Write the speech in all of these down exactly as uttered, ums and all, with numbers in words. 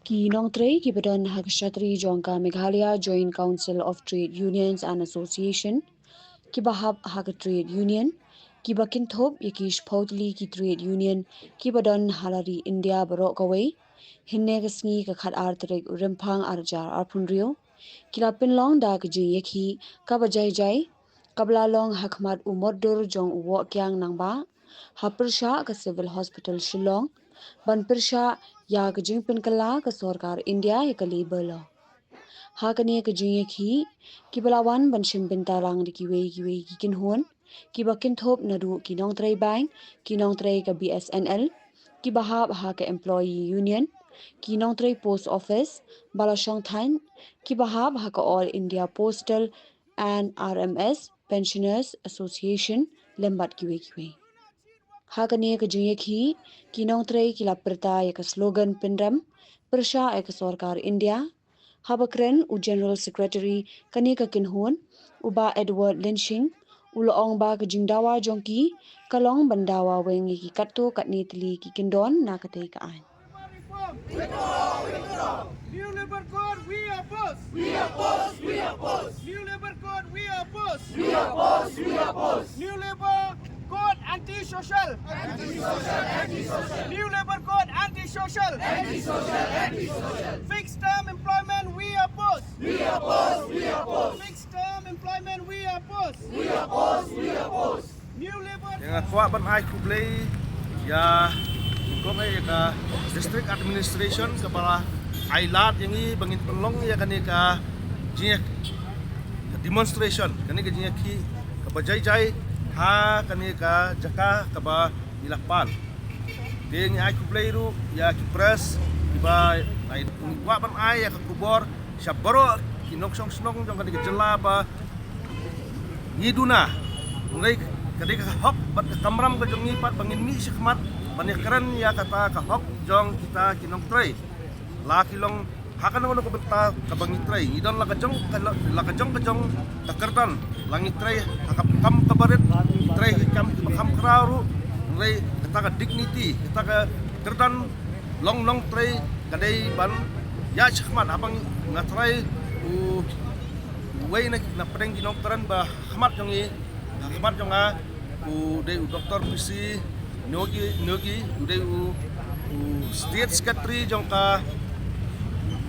Ki nongtrei kiba don ha ka shatri jong ka Meghalaya Joint Council of Trade Unions and Association, kiba hap ha ka trade union, kiba kynthup ïa ki shiphew tylli ki trade union kiba don ha la ri India baroh kawei, hynne ka sngi ka khatar tarik u Rymphang arhajar arphew hynriew, ki la pynlong da ka jingïakhih kaba jai jai, kaba la long ha khmat u motdur jong u Woh Kiang Nangbah, ha pyrshah ka Civil Hospital Shillong, ban pyrshah ïa ka jingpynkylla ka sorkar India ïa ka Labour Law. Ha kane ka jingïakhih, kiba la wan ban shim bynta lang da kiwei kiwei ki kynhun, kiba kynthup naduh ki nongtrei bank, ki nongtrei ka B S N L, kiba hap ha ka Employee Union, ki nongtrei Post Office, ba la shong thaiñ, kiba hap ha ka All India Postal and R M S Pensioners Association, lem bad kiwei kiwei. Ha kane ka jingïakhih, ki nongtrei ki la pyrta ïa ka slogan pynrem, pyrshah ïa ka sorkar India. Haba kren u General Secretary kane ka kynhun, u Bah Edward Lyngshing, u la ong ba ka jingdawa jong ki ka long ban dawa weng ïa ki katto katne tylli ki kyndon na katei ka aiñ. New Labour Code, we oppose. We oppose, we oppose. New Labour Code, we oppose. We oppose, we oppose. New Labour Code anti-social. Anti-social, anti-social. New Labour Code anti-social. Anti-social, anti-social. Fixed term employment, we oppose. We oppose, we oppose. Fixed term employment, we oppose. We oppose, we oppose. New Labour. Ïa nga kwah ban ai khublei ïa, kong ïa ka District Administration kaba la ai lad ïa ngi ba ngin pynlong ïa kane ka jing, ka demonstration, kane ka jingïakhih kaba jai jai ha kane ka jaka kaba ngi la pan. Te ngi ai khublei ruh ïa ki press kiba la, ngi kwah ban ai ïa ka khubor sha baroh ki nongshong shnong jong kane ka jylla ba ngi duna. Hynrei ka dei ka hok bad ka kamram ka jong ngi pat ba ngin mih shakhmat ban ïakren ïa kata ka hok jong kita ki nongtrei. La ki long ha kano kano ka bynta kaba ngi trei, ngi don la ka jong ka, la ka jong ka jong ka kyrdan. La ngi trei ha ka kam kaba rit, ngi trei ha ka kam kiba kham khraw ruh. Hynrei kata ka dignity, kata ka kyrdan long nongtrei ka dei ban ïaid shakhmat. Haba nga trai u, uwei na, na pdeng ki nongkren ba khmat jong ngi, ha khmat jong nga, u dei u Doktor P C Neogi, Neogi, u dei u, u State Secretary jong ka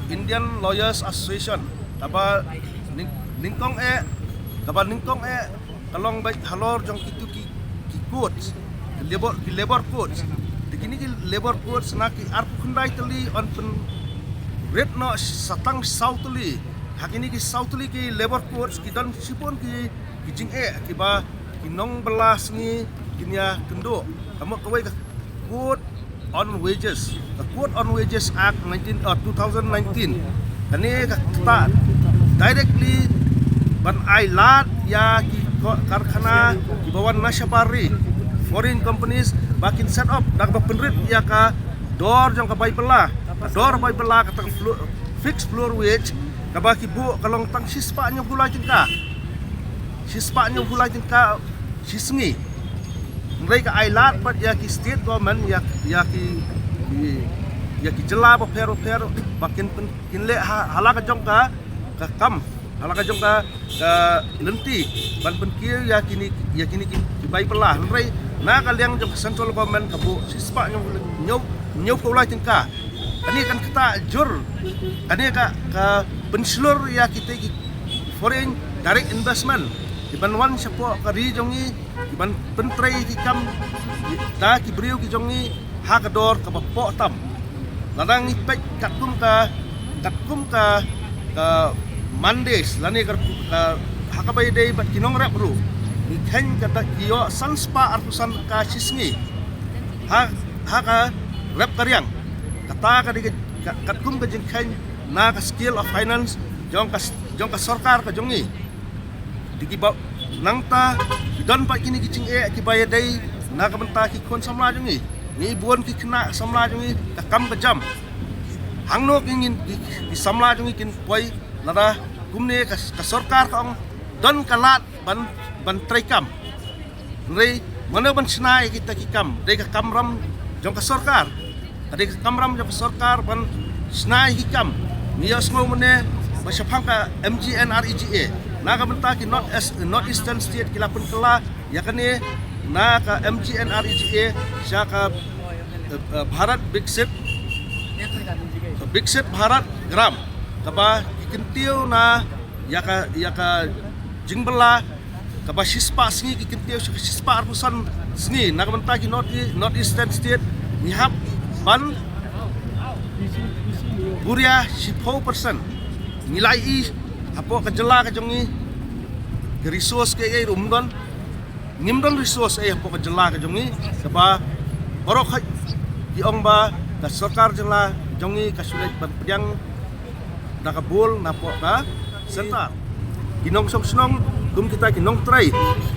Indian Lawyers Association. Kaba nyng-, nyngkong eh, kaba nyngkong eh ka long beit halor jong kitu ki, ki codes, ki labor, ki labor codes. Te kine ki labor codes na ki arphew khyndai tylli yn pynrit noh sa tang saw tylli. Ha kine ki saw tylli ki labor codes ki don shibun ki, ki jingeh kiba ki nongbylla sngi kin ïakynduh. Ka mut kawei ka Code on Wages, ka Code on Wages Act nineteen, uh, two thousand nineteen. Kane ka ktah directly ban ai lad ïa ki ko-, karkhana kiba wan na shabar ri, foreign companies, ba kin set up da kaba pynrit ïa ka dor jong ka bai bylla. Ka dor bai bylla, kata ka flo-, fixed floor wage, kaba ki buh ka long tang shispah hynñiewphew lai tyngka. Shispah hynñiewphew lai tyngka shi sngi. Hynrei ka ai lad pat ïa ki state government, ïa, ïa ki, ki, ïa ki jylla bapher bapher ba kin pyn-, kin leh ha, ha la ka jong ka, ka kam, ha la ka jong ka, ka lynti ban pynkiew ïa kine, ïa kine ki, ki bai bylla. Hynrei na ka liang jong ka central government ka buh shispah hynñiew, hynñiew, hynñiewphew lai tyngka. Kane kan ktah jur, kane ka, ka pynshlur ïa kita ki foreign direct investment kiban wan shapoh ka ri jong ngi, kiban pyntrei ki kam da ki briew ki jong ngi ha ka dor kaba poh tam. Lada ngi peit katkum ka, katkum ka, ka Mondays lane ka, ka, ha kaba ïadei bad ki nongrep ruh, ngi kheiñ ka da ki ïoh san spah arphew san ka shi sngi ha, ha ka rep ka riang. Kata ka dei ka, ka, katkum ka jingkheiñ na ka scale of finance jong ka, jong ka sorkar ka jong ngi. Te kiba nangta ki don pat kine ki jingeh kiba ïadei na ka bynta ki khun samla jong ngi. Ngi bun ki khynnah samla jong ngi ka kam ka jam. Hangno ki ngin ki, ki samla jong ngi kin poi lada kumne ka, ka sorkar ka ong don ka lad ban, ban trei kam. Hynrei mano ban shna ïa kita ki kam? Dei ka kamram jong ka sorkar. Ka dei ka kamram jong ka sorkar ban, Shna ïa ki kam. Ngi ïohsngew mynne ba shaphang ka M G N R E G A, na ka bynta ki North East, North Eastern State ki la pynkylla ïa kane na ka M G N R E G A sha ka, eh, eh, Bharat Viksit, Viksit Bharat Gram, kaba ki kyntiew na ïa ka, ïa ka jingbylla kaba shispah sngi, ki kyntiew sha ka shispah arphew san sngi. Na ka bynta ki North, North Eastern State ngi hap ban buria shiphew percent. Ngi la ïohi hapoh ka jylla ka jong ngi, ka resource kaei kaei ruh ym don. Ngim don resource ei hapoh ka jylla ka jong ngi, kaba baroh khoit ki ong ba ka sorkar jylla jong ngi ka shu leit ban pdiang da ka bul napoh ka centre. Ki nongshong shnong kum kita ki nongtrei,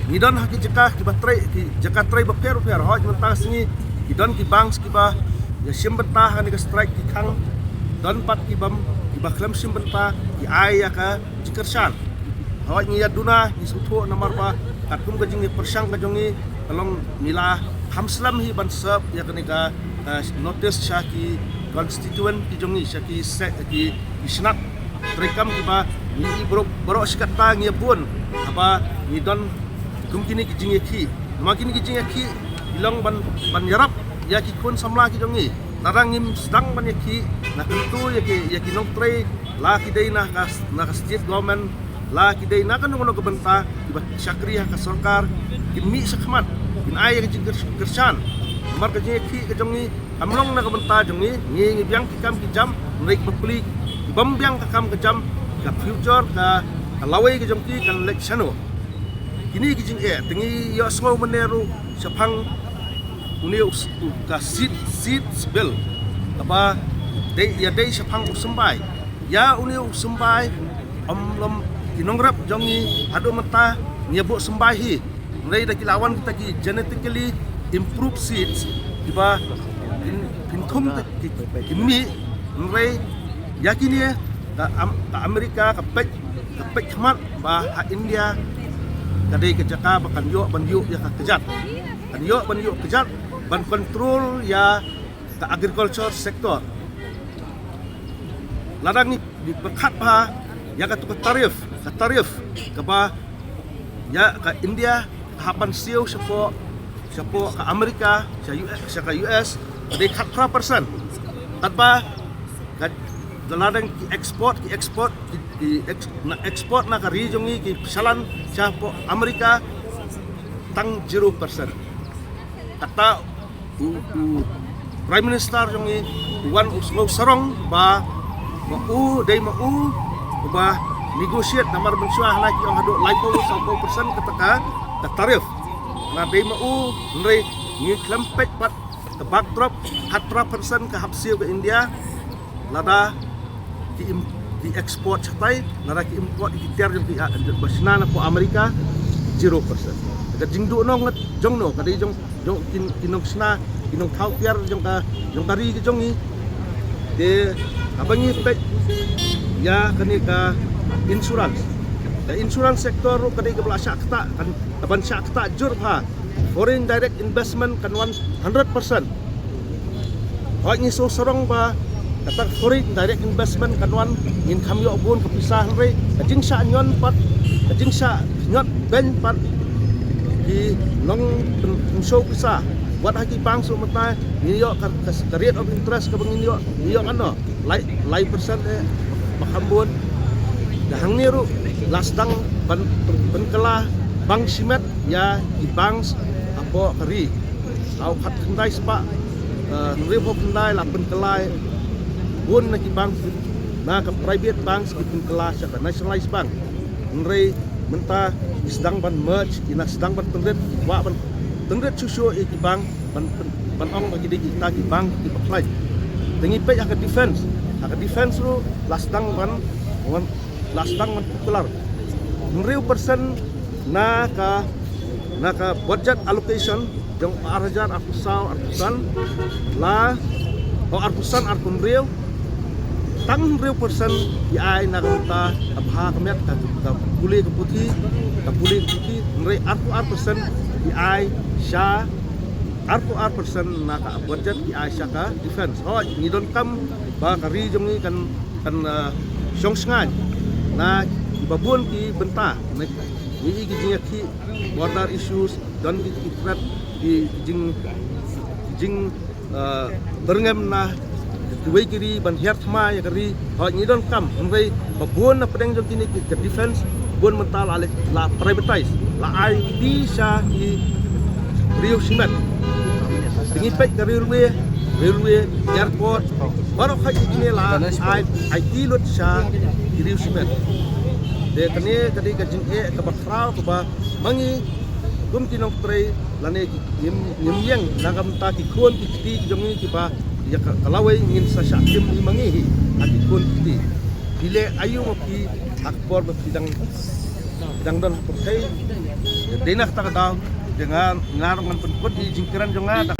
ngi don ha ki jaka kiba trei, ki jaka trei bapher bapher. Hooid, mynta ka sngi ki don ki banks kiba ïa shim bynta ha kane ka strike, ki khang. Don pat ki bym, kiba khlem shim bynta, ki ai ïa ka jingkyrshan. Hooid, ngi ïa duna, ngi sngewthuh namar ba katkum ka jingïapyrshang ka jong ngi ka long, ngi la kham slem hi ban serve ïa kane ka, eh, notice sha ki constituent ki jong ngi, sha ki se-, ki, ki shnat treikam kiba ngi i baroh, baroh shi katta ngi ïa bun haba ngi don kum kine ki jingïakhih. Namar kine ki jingïakhih ki long ban, ban ïarap ïa ki khun samla ki jong ngi. Lada ngim sdang ban ïakhih, nga kyntu ïa ki, ïa ki nongtrei, la ki dei na ka, na ka state government, la ki dei na kano kano ka bynta kiba shakri ha ka sorkar, kin mih shakhmat, kin ai ïa ka jingkyrshan. Namar ka jingïakhih ka jong ngi kam long na ka bynta jong ngi. Ngi, ngi biang ki kam ki jam, hynrei kiba pule, ki bym biang ka kam ka jam, ka future, ka, ka lawei ka jong ki kan leit shano. Kine ki jingeh te ngi ïohsngew mynne ruh shaphang une u s-, u ka seat, seats bill, kaba dei, ïadei shaphang u symbai. Ïa une u symbai, ym, ym, ki nongrep jong ngi haduh mynta ngi ïa buh symbai hi. Hynrei da ki la wan kita ki genetically improved seeds kiba phin, phin thum te ki, ki mih. Hynrei ïa kine ka Am-, ka America ka peit, ka peit khmat ba ha India ka dei ka jaka ba kan ïoh ban ïuh ïa ka kjat. Kan ïoh ban ïuh kjat ban control ïa ka agriculture sector. Lada ngi, ngi pyrkhat bha ïa katu ka tariff, ka tariff kaba ïa ka India ka hap ban siew shapoh, shapoh ka America, sha U S, sha ka U S, dei khatphra percent. Katba ka, lada ki export, ki export, ki, ki ex-, na export na ka ri jong ngi ki shalan shapoh America tang zero percent. Kata u, u Prime Minister jong ngi u wan u sngew sarong ba, ba u dei ma u ba negotiate namar mynshuwa hana ki ong haduh laiphew sawphew percent kata ka, ka tariff. Na dei ma u, hynrei ngi khlem peit pat ka backdrop, khatphra percent ka hap siew ka India. Lada ki im-, ki export shatai, lada ki import ki tiar jong ki, ah, ba shna napoh America, zero percent. Ka jingduh nong ngat jong no, ka dei jong, jong kin, ki nongshna, ki nongthaw tiar jong ka, jong ka ri ka jong ngi. Te haba ngi peit ïa kane ka insurance, ka insurance sector ruh ka dei kaba la shah ktah, kan, kaban shah ktah jur bha. Foreign direct investment kan wan hundred percent. Hooid, ngi sngewsarong ba kata foreign direct investment kan wan, ngin kham ïoh bun ka pisa, hynrei ka jingshah ñion pat, ka jingshah ñiot beiñ pat ki long pyn-, pynshow pisa. Wat ha ki bank shu mynta ngin ïoh ka, ka, ka rate of interest kaba ngin ïoh, ngin ïoh katno, lai, lai percent eh, ba kham bun. Te hangne ruh la sdang ban pyn-, pynkylla bank shimet ïa ki banks hapoh ka ri. Saw khatkhyndai spah, eh, hynriewphew khyndai la pynkylla bun na ki bank, na ka private banks ki pynkylla sha ka nationalized bank. Hynrei mynta ki sdang ban merge, ki na sdang ban pynrit, ki kwah ban pynrit shuh shuh ïa ki bank, ban, ban, ban ong ba ki dei kita ki bank kiba khlaiñ. Te ngi peit ha ka defense, ha ka defense ruh la sdang ban, ban, la sdang ban popular. Hynriew percent na ka, na ka budget allocation jong ar hajar arphew saw arphew san, la, oh, arphew san arphew hynriew, tang hynriew percent ki ai na ka bynta ka bha ka miat, ka, ka pule ka puthi, ka pule ka puthi, hynrei arphew ar percent ki ai sha arphew ar percent na ka budget ki ai sha ka defense. Hooid, ngi donkam ba ka ri jong ngi kan, kan, eh, shong shngaiñ na kiba bun ki bynta. Na ngi i ki jingïakhih, border issues, don ki, ki threat, ki jing, ki jing, eh, byrngem na kiwei ki ri ban hiar thma ïa ka ri. Hooid, ngi donkam, hynrei ba bun na pdeng jong kine ki, ka defense, bun mynta la, la privatize, la ai sha ki riew shimet. Te ngi peit ka railway, railway, airport, baroh kine la ai, ai ti lut sha ki riew shimet. Te kane ka dei ka jingeh kaba khraw kaba ma ngi kum ki nongtrei lane ki ngim, ngim ïeng na ka bynta ki khun ki kti ki jong ngi kiba ïa ka, ka lawei ngin sa shah tim i ma ngi hi ha ki khun ki kti. Phi leh aïu ma phi ha ka por ba phi dang, dang don ha pyrthei. Dei na kata ka daw, ïa nga, nga ruh ngan pynkut ïa i jingkren jong nga da